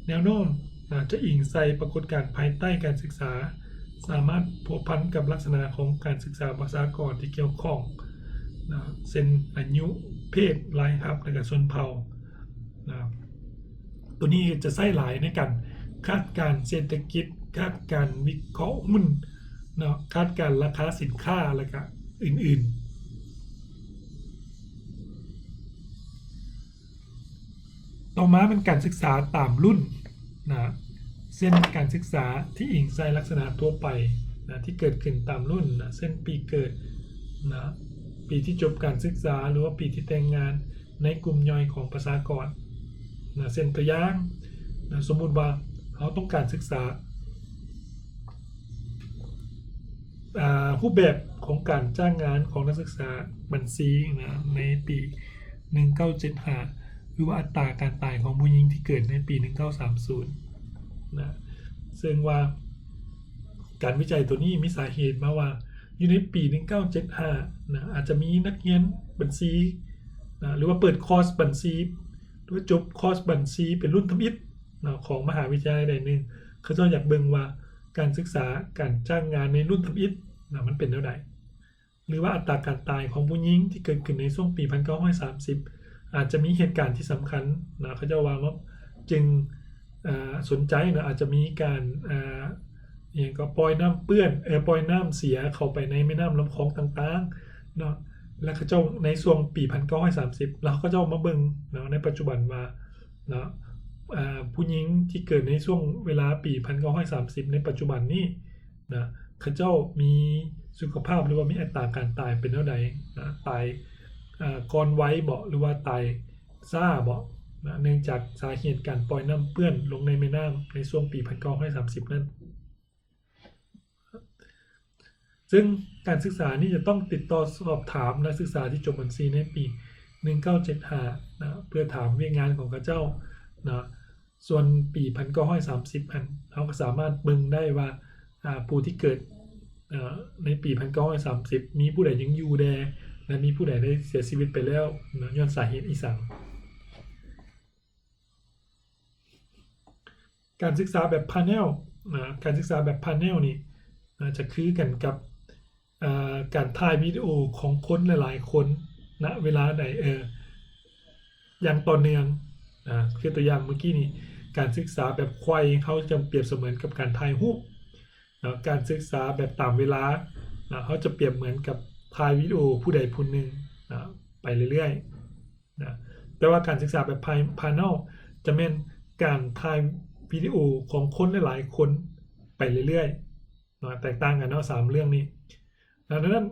ແນວໂນ້ມເນາະ ຈະອີງໃສ່ປາກົດການພາຍໃຕ້ການສຶກສາ ສາມາດພົວພັນກັບລັກສະນະຂອງການສຶກສາປະຊາກອນທີ່ກ່ຽວຂ້ອງເນາະ ເຊັ່ນ ອາຍຸ, ເພດ, ລາຍຮັບ ແລະ ກະຊົນເຜົ່າ. ນະ ໂຕນີ້ຈະໃຊ້ຫຼາຍໃນການຄາດການເສດຖະກິດ, ຄາດການວິເຄາະຫຸ້ນເນາະ, ຄາດການລາຄາສິນຄ້າ ແລະ ກະອື່ນໆ. ຕໍ່ມາແມ່ນການສຶກສາຕາມລຸ້ນນະ ເຊັ່ນ ການສຶກສາທີ່ອີງໃສ່ລັກສະນະທົ່ວໄປນະ ທີ່ເກີດຂຶ້ນຕາມລຸ້ນນະ ເຊັ່ນ ປີເກີດນະ, ປີທີ່ຈົບການສຶກສາ ຫຼືວ່າປີທີ່ແຕ່ງງານ ໃນກຸ່ມຍ່ອຍຂອງປະຊາກອນນະ. ເຊັ່ນຕົວຢ່າງນະ ສົມມຸດວ່າເຮົາຕ້ອງການສຶກສາ ອາ ຮູບແບບຂອງການຈ້າງງານຂອງນັກສຶກສາບັນຊີນະ ໃນປີໜຶ່ງເກົ້າເຈັດຫ້າ ຫຼືວ່າອັດຕາການຕາຍຂອງຜູ້ຍິງທີ່ເກີດໃນປີໜຶ່ງເກົ້າສາມສູນນະ. ເຊິ່ງວ່າການວິໄຈໂຕນີ້ມີສາເຫດມາວ່າ ຢູ່ໃນປີໜຶ່ງເກົ້າເຈັດຫ້ານະ ອາດຈະມີນັກຮຽນບັນຊີນະ ຫຼືວ່າເປີດຄອສບັນຊີ ຫຼືວ່າຈົບຄອສບັນຊີເປັນລຸ້ນທຳອິດເນາະ ຂອງມະຫາວິທະຍາໄລໃດໜຶ່ງ ເຂົາເຈົ້າຢາກເບິ່ງວ່າການສຶກສາການຈ້າງງານໃນລຸ້ນທຳອິດນະ ມັນເປັນແນວໃດ ຫຼືວ່າອັດຕາການຕາຍຂອງຜູ້ຍິງທີ່ເກີດຂຶ້ນໃນຊ່ວງປີໜຶ່ງເກົ້າສາມສິບ ອາດຈະມີເຫດການທີ່ສຳຄັນນະ ເຂົາເຈົ້າວ່າເນາະ ຈຶ່ງ ເອີ ສົນໃຈເນາະ ອາດຈະມີການ ເອີ ອີ່ຫຍັງກໍ ປ່ອຍນ້ຳເປື້ອນ ເອີ ປ່ອຍນ້ຳເສຍເຂົ້າໄປໃນແມ່ນ້ຳລຳຄອງຕ່າງໆເນາະ ແລະ ເຂົາເຈົ້າໃນຊ່ວງປີໜຶ່ງເກົ້າສາມສິບ ແລ້ວເຂົາເຈົ້າມາເບິ່ງເນາະ ໃນປັດຈຸບັນວ່າເນາະ ອາ ຜູ້ຍິງທີ່ເກີດໃນຊ່ວງເວລາປີໜຶ່ງເກົ້າສາມສິບໃນປັດຈຸບັນນີ້ນະ ເຂົາເຈົ້າມີສຸຂະພາບ ຫຼືວ່າມີອັດຕາການຕາຍເປັນແນວໃດນະ ຕາຍ ອາ ກ່ອນໄວບໍ ຫຼືວ່າຕາຍຊ້າບໍນະ ເນື່ອງຈາກສາເຫດການປ່ອຍນ້ຳເປື້ອນລົງໃນແມ່ນ້ຳໃນຊ່ວງປີໜຶ່ງເກົ້າສາມສິບນັ້ນ. ເຊິ່ງການສຶກສານີ້ຈະຕ້ອງຕິດຕໍ່ສອບຖາມນັກສຶກສາທີ່ຈົບບັນຊີໃນປີໜຶ່ງເກົ້າເຈັດຫ້ານະ ເພື່ອຖາມວຽກງານຂອງເຂົາເຈົ້ານະ. ສ່ວນປີໜຶ່ງເກົ້າສາມສິບຫັ້ນ ເຮົາກໍສາມາດເບິ່ງໄດ້ວ່າ ອາ ຜູ້ທີ່ເກີດ ອາ ໃນປີໜຶ່ງເກົ້າສາມສິບ ມີຜູ້ໃດຍັງຢູ່ແດ່ ແລະ ມີຜູ້ໃດໄດ້ເສຍຊີວິດໄປແລ້ວນະ ຍ້ອນສາເຫດອີ່ຫຍັງ. ການສຶກສາແບບພາເນວນະ ການສຶກສາແບບພາເນວນີ້ນະ ຈະຄືກັນກັບ ອາ ການຖ່າຍວິດີໂອຂອງຄົນຫຼາຍໆຄົນນະເວລາໃດ ເອີ ຢ່າງຕໍ່ເນື່ອງນະ. ຄືຕົວຢ່າງເມື່ອກີ້ນີ້ ການສຶກສາແບບໄຂວ້ ເຮົາຈະປຽບສະເໝືອນກັບການຖ່າຍຮູບນະ. ການສຶກສາແບບຕາມເວລານະ ເຮົາຈະປຽບເໝືອນກັບຖ່າຍວິດີໂອຜູ້ໃດຜູ້ໜຶ່ງນະ ໄປເລື້ອຍໆ ນະ ແຕ່ວ່າການສຶກສາແບບພາ ພາເນວ ຈະແມ່ນການຖ່າຍວິດີໂອຂອງຄົນຫຼາຍໆຄົນໄປເລື້ອຍໆ ນະ ແຕກຕ່າງກັນເນາະ ສາມເລື່ອງນີ້ນະ. ດັ່ງນັ້ນ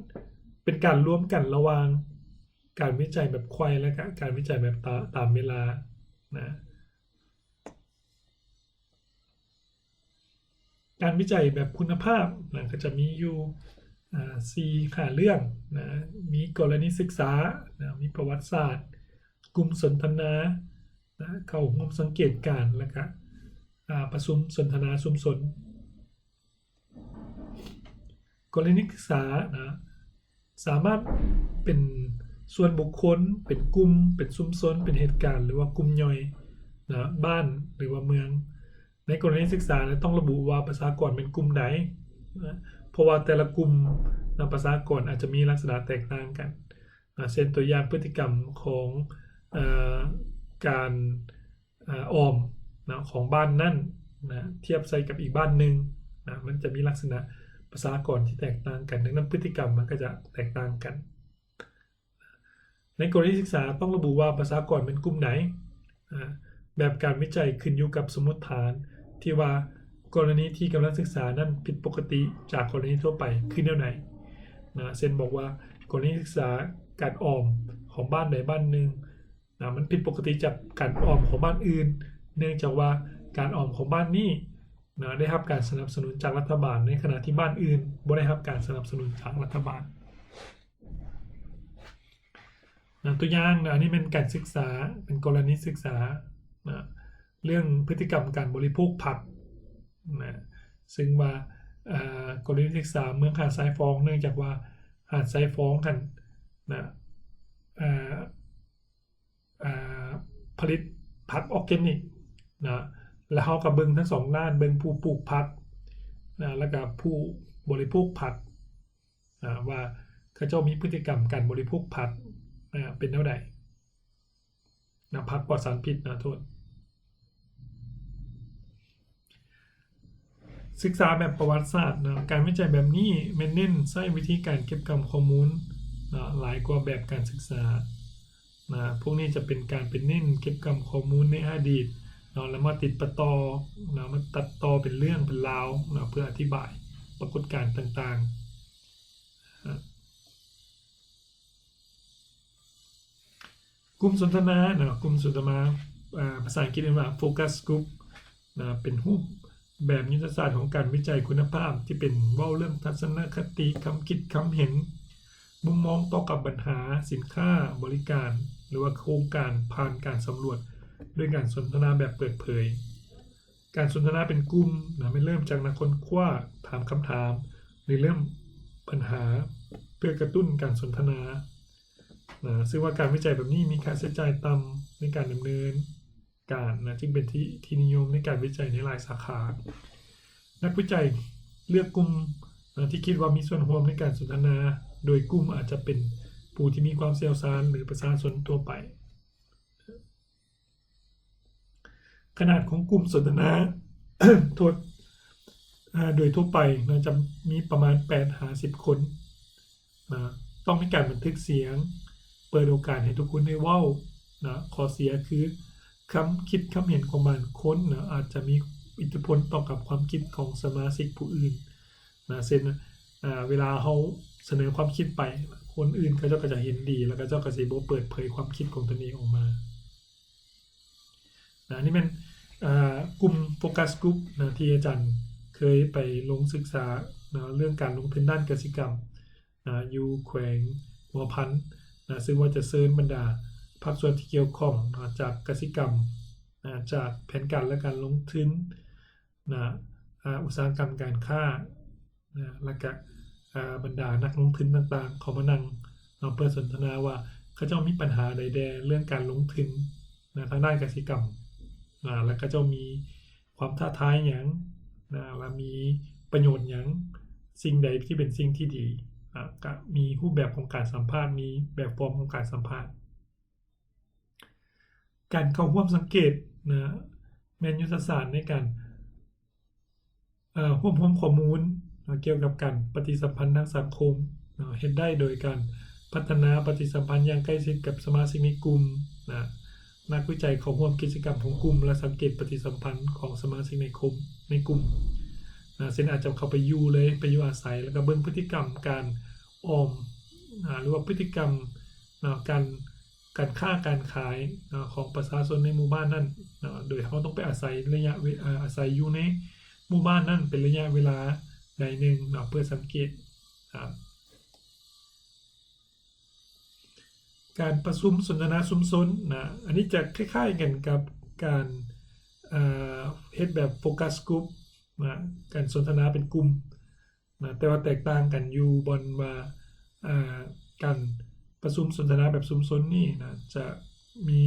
ເປັນການລວມກັນລະຫວ່າງການວິໄຈແບບໄຂວ້ ແລະ ກະການວິໄຈແບບຕາ ຕາມເວລານະ. ການວິໄຈແບບຄຸນນະພາບນະ ກໍຈະມີຢູ່ ອາ ສີ່ຫ້າເລື່ອງນະ ມີກໍລະນີສຶກສານະ ມີປະຫວັດສາດ ກຸ່ມສົນທະນາ ນະ ເຂົ້າຮ່ວມສັງເກດການ ແລ້ວກະ ອາ ປະຊຸມສົນທະນາຊຸມຊົນ. ກໍລະນີສຶກສານະ ສາມາດເປັນສ່ວນບຸກຄົນ, ເປັນກຸ່ມ, ເປັນຊຸມຊົນ, ເປັນເຫດການ ຫຼືວ່າກຸ່ມຍ່ອຍນະ ບ້ານ ຫຼືວ່າເມືອງ. ໃນກໍລະນີສຶກສານະ ຕ້ອງລະບຸວ່າປະຊາກອນແມ່ນກຸ່ມໃດນະ ເພາະວ່າແຕ່ລະກຸ່ມນະ ປະຊາກອນອາດຈະມີລັກສະນະແຕກຕ່າງກັນນະ ເຊັ່ນ ຕົວຢ່າງ ພຶດຕິກຳຂອງ ເອີ ການ ອາ ອອມນະ ຂອງບ້ານນັ້ນນະ ທຽບໃສ່ກັບອີກບ້ານໜຶ່ງນະ ມັນຈະມີລັກສະນະປະຊາກອນທີ່ແຕກຕ່າງກັນ, ດັ່ງນັ້ນ ພຶດຕິກຳມັນກໍຈະແຕກຕ່າງກັນ. ໃນກໍລະນີສຶກສາຕ້ອງລະບຸວ່າປະຊາກອນແມ່ນກຸ່ມໃດ. ອາ ແບບການວິໄຈຂຶ້ນຢູ່ກັບສົມມຸດຖານທີ່ວ່າ ກໍລະນີທີ່ກຳລັງສຶກສານັ້ນຜິດປົກກະຕິຈາກກໍລະນີທົ່ວໄປ ຄືແນວໃດນະ ເຊັ່ນ ບອກວ່າ ກໍລະນີສຶກສາການອອມຂອງບ້ານໃດບ້ານໜຶ່ງ ນະ ມັນຜິດປົກກະຕິຈາກການອອມຂອງບ້ານອື່ນ ເນື່ອງຈາກວ່າການອອມຂອງບ້ານນີ້ນະ ໄດ້ຮັບການສະໜັບສະໜູນຈາກລັດຖະບານ ໃນຂະນະທີ່ບ້ານອື່ນບໍ່ໄດ້ຮັບການສະໜັບສະໜູນຈາກລັດຖະບານນະ. ຕົວຢ່າງນະ ອັນນີ້ແມ່ນການສຶກສາ ເປັນກໍລະນີສຶກສານະ ເລື່ອງພຶດຕິກຳການບໍລິໂພກຜັກນະ ເຊິ່ງວ່າ ອາ ກໍລະນີສຶກສາເມືອງຫາດຊາຍຟອງ ເນື່ອງຈາກວ່າຫາດຊາຍຟອງຫັ້ນນະ ອາ ອາ ຜະລິດຜັກອອກແກນິກນະ ແລ້ວເຮົາກໍເບິ່ງທັງສອງດ້ານ ເບິ່ງຜູ້ປູກຜັກນະ ແລ້ວກໍຜູ້ບໍລິໂພກຜັກນະ ວ່າເຂົາເຈົ້າມີພຶດຕິກຳການບໍລິໂພກຜັກນະ ເປັນແນວໃດນະ ຜັກປອດສານພິດນະ ໂທດ. ສຶກສາແບບປະຫວັດສາດນະ ການວິໄຈແບບນີ້ແມ່ນເນັ້ນໃຊ້ວິທີການເກັບກຳຂໍ້ມູນນະ ຫຼາຍກວ່າແບບການສຶກສານະ. ພວກນີ້ຈະເປັນການໄປເນັ້ນເກັບກຳຂໍ້ມູນໃນອະດີດເນາະ ແລ້ວມາຕິດປະຕໍ່ນະ ມາຕັດຕໍ່ເປັນເລື່ອງເປັນລາວນະ ເພື່ອອະທິບາຍປາກົດການຕ່າງໆນະ. ກຸ່ມສົນທະນາເນາະ ກຸ່ມສົນທະນາ ອາ ພາສາອັງກິດເອີ້ນວ່າ focus group ນະ ເປັນຮູບແບບຍຸດທະສາດຂອງການວິໄຈຄຸນນະພາບ ທີ່ເປັນເວົ້າເລື່ອງທັດສະນະຄະຕິ, ຄຳຄິດຄຳເຫັນ, ມຸມມອງຕໍ່ກັບບັນຫາ, ສິນຄ້າ, ບໍລິການ ຫຼືວ່າໂຄງການ ຜ່ານການສຳຫຼວດດ້ວຍການສົນທະນາແບບເປີດເຜີຍ. ການສົນທະນາເປັນກຸ່ມນະ ແມ່ນເລີ່ມຈາກນັກຄົ້ນຄວ້າຖາມຄຳຖາມ ຫຼືເລີ່ມບັນຫາ ເພື່ອກະຕຸ້ນການສົນທະນານະ ເຊິ່ງວ່າການວິໄຈແບບນີ້ມີຄ່າໃຊ້ຈ່າຍຕ່ຳໃນການດຳເນີນການນະ ຈຶ່ງເປັນທີ່ ທີ່ນິຍົມໃນການວິໄຈໃນຫຼາຍສາຂາ. ນັກວິໄຈເລືອກກຸ່ມນະ ທີ່ຄິດວ່າມີສ່ວນຮ່ວມໃນການສົນທະນາ ໂດຍກຸ່ມອາດຈະເປັນຜູ້ທີ່ມີຄວາມຊ່ຽວຊານ ຫຼືປະຊາຊົນທົ່ວໄປ. ຂະໜາດຂອງກຸ່ມສົນທະນາ ໂທດ ອາ ໂດຍທົ່ວໄປນະ ຈະມີປະມານແປດຫາສິບຄົນນະ ຕ້ອງມີການບັນທຶກສຽງ ເປີດໂອກາດໃຫ້ທຸກຄົນໄດ້ເວົ້ານະ. ຂໍ້ເສຍຄື ຄຳຄິດຄຳເຫັນຂອງບາງຄົນນະ ອາດຈະມີອິດທິພົນຕໍ່ກັບຄວາມຄິດຂອງສະມາຊິກຜູ້ອື່ນນະ ເຊັ່ນ ອາ ເວລາເຮົາສະເໜີຄວາມຄິດໄປ ຄົນອື່ນເຂົາເຈົ້າກໍຈະເຫັນດີ ແລ້ວເຂົາເຈົ້າກໍຊິບໍ່ເປີດເຜີຍຄວາມຄິດຂອງຕົນເອງອອກມາ. ນະ ອັນນີ້ແມ່ນ ອາ ກຸ່ມ focus group ນະ ທີ່ອາຈານເຄີຍໄປລົງສຶກສານະ ເລື່ອງການລົງທຶນດ້ານກະສິກຳນະ ຢູ່ແຂວງຫົວພັນນະ ເຊິ່ງວ່າຈະເຊີນບັນດາພາກສ່ວນທີ່ກ່ຽວຂ້ອງນະ ຈາກກະສິກຳນະ ຈາກແຜນການ ແລະ ການລົງທຶນນະ ອາ ອຸດສາຫະກຳການຄ້າ ນະ ແລ້ວກະ ອາ ບັນດານັກລົງທຶນຕ່າງໆ ເຂົ້າມານັ່ງເນາະ ເພື່ອສົນທະນາວ່າເຂົາເຈົ້າມີບັນຫາໃດແດ່ເລື່ອງການລົງທຶນນະ ທາງດ້ານກະສິກຳນະ ແລ້ວເຂົາເຈົ້າມີຄວາມທ້າທາຍຫຍັງນະ ແລ້ວມີປະໂຫຍດຫຍັງ ສິ່ງໃດທີ່ເປັນສິ່ງທີ່ດີນະ ກະມີຮູບແບບຂອງການສຳພາດ ມີແບບຟອມຂອງການສຳພາດ. ການເຂົ້າຮ່ວມສັງເກດນະ ແມ່ນຍຸດທະສາດໃນການ ເອີ ຮວບຮວມຂໍ້ມູນນະ ກ່ຽວກັບການປະຕິສຳພັນທາງສັງຄົມນະ ເຮັດໄດ້ໂດຍການພັດທະນາປະຕິສຳພັນຢ່າງໃກ້ຊິດກັບສະມາຊິກໃນກຸ່ມນະ. ນັກວິໄຈເຂົ້າຮ່ວມກິດຈະກຳຂອງກຸ່ມ ແລະ ສັງເກດປະຕິສຳພັນຂອງສະມາຊິກໃນຄົມ ໃນກຸ່ມນະ ເຊັ່ນ ອາດຈະເຂົ້າໄປຢູ່ເລີຍ ໄປຢູ່ອາໄສ ແລ້ວກໍເບິ່ງພຶດຕິກຳການອອມນະ ຫຼືວ່າພຶດຕິກຳນະ ການ ການຄ້າການຂາຍເນາະ ຂອງປະຊາຊົນໃນໝູ່ບ້ານນັ້ນເນາະ ໂດຍເຮົາຕ້ອງໄປອາໄສໄລຍະເວ ອາ ອາໄສຢູ່ໃນໝູ່ບ້ານນັ້ນເປັນໄລຍະເວລາໃດໜຶ່ງເນາະ ເພື່ອສັງເກດ ອາ ການປະຊຸມສົນທະນາຊຸມຊົນນະ ອັນນີ້ຈະຄ້າຍໆກັນກັບການ ເອີ ເຮັດແບບ focus group ນະ ການສົນທະນາເປັນກຸ່ມນະ ແຕ່ວ່າແຕກຕ່າງກັນຢູ່ບ່ອນວ່າ ເອີ ການປະຊຸມສົນທະນາແບບຊຸມຊົນນີ້ນະ ຈະມີ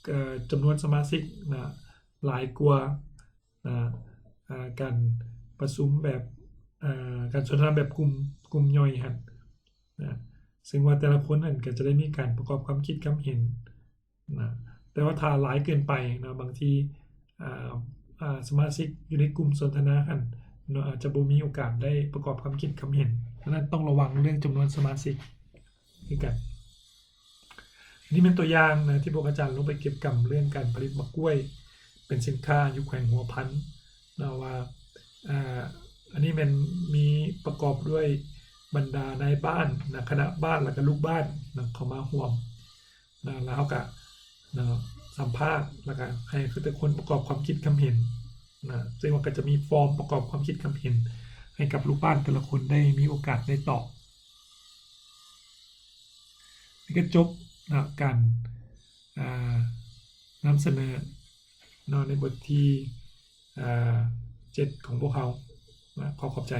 ເອີ ຈຳນວນສະມາຊິກນະ ຫຼາຍກວ່າ ນະ ອາ ການປະຊຸມແບບ ອາ ການສົນທະນາແບບກຸ່ມ ກຸ່ມຍ່ອຍຫັ້ນນະ ເຊິ່ງວ່າແຕ່ລະຄົນຫັ້ນກໍຈະໄດ້ມີການປະກອບຄວາມຄິດຄຳເຫັນນະ ແຕ່ວ່າຖ້າຫຼາຍເກີນໄປເນາະ ບາງທີ ອາ ອາ ສະມາຊິກຢູ່ໃນກຸ່ມສົນທະນາຫັ້ນເນາະ ອາດຈະບໍ່ມີໂອກາດໄດ້ປະກອບຄຳຄິດຄຳເຫັນ. ສະນັ້ນຕ້ອງລະວັງເລື່ອງຈຳນວນສະມາຊິກຄືກັນ. ອັນນີ້ແມ່ນຕົວຢ່າງນະ ທີ່ພວກອາຈານລົງໄປເກັບກຳເລື່ອງການຜະລິດໝາກກ້ວຍເປັນສິນຄ້າຢູ່ແຂວງຫົວພັນເນາະ ວ່າ ອາ ອັນນີ້ແມ່ນມີປະກອບດ້ວຍບັນດານາຍບ້ານນະ ຄະນະບ້ານ ແລ້ວກະລູກບ້ານນະ ເຂົ້າມາຮ່ວມນະ ແລ້ວເຮົາກະນະ ສຳພາດ ແລ້ວກະໃຫ້ແຕ່ລະຄົນປະກອບຄວາມຄິດຄຳເຫັນນະ ເຊິ່ງວ່າກະຈະມີຟອມປະກອບຄວາມຄິດຄຳເຫັນໃຫ້ກັບລູກບ້ານແຕ່ລະຄົນໄດ້ມີໂອກາດໄດ້ຕອບ. ນີ້ກໍຈົບນະ ການ ອາ ນຳສະເໜີເນາະ ໃນບົດທີ ອາ ເຈັດ ຂອງພວກເຮົານະ ຂໍຂອບໃຈ.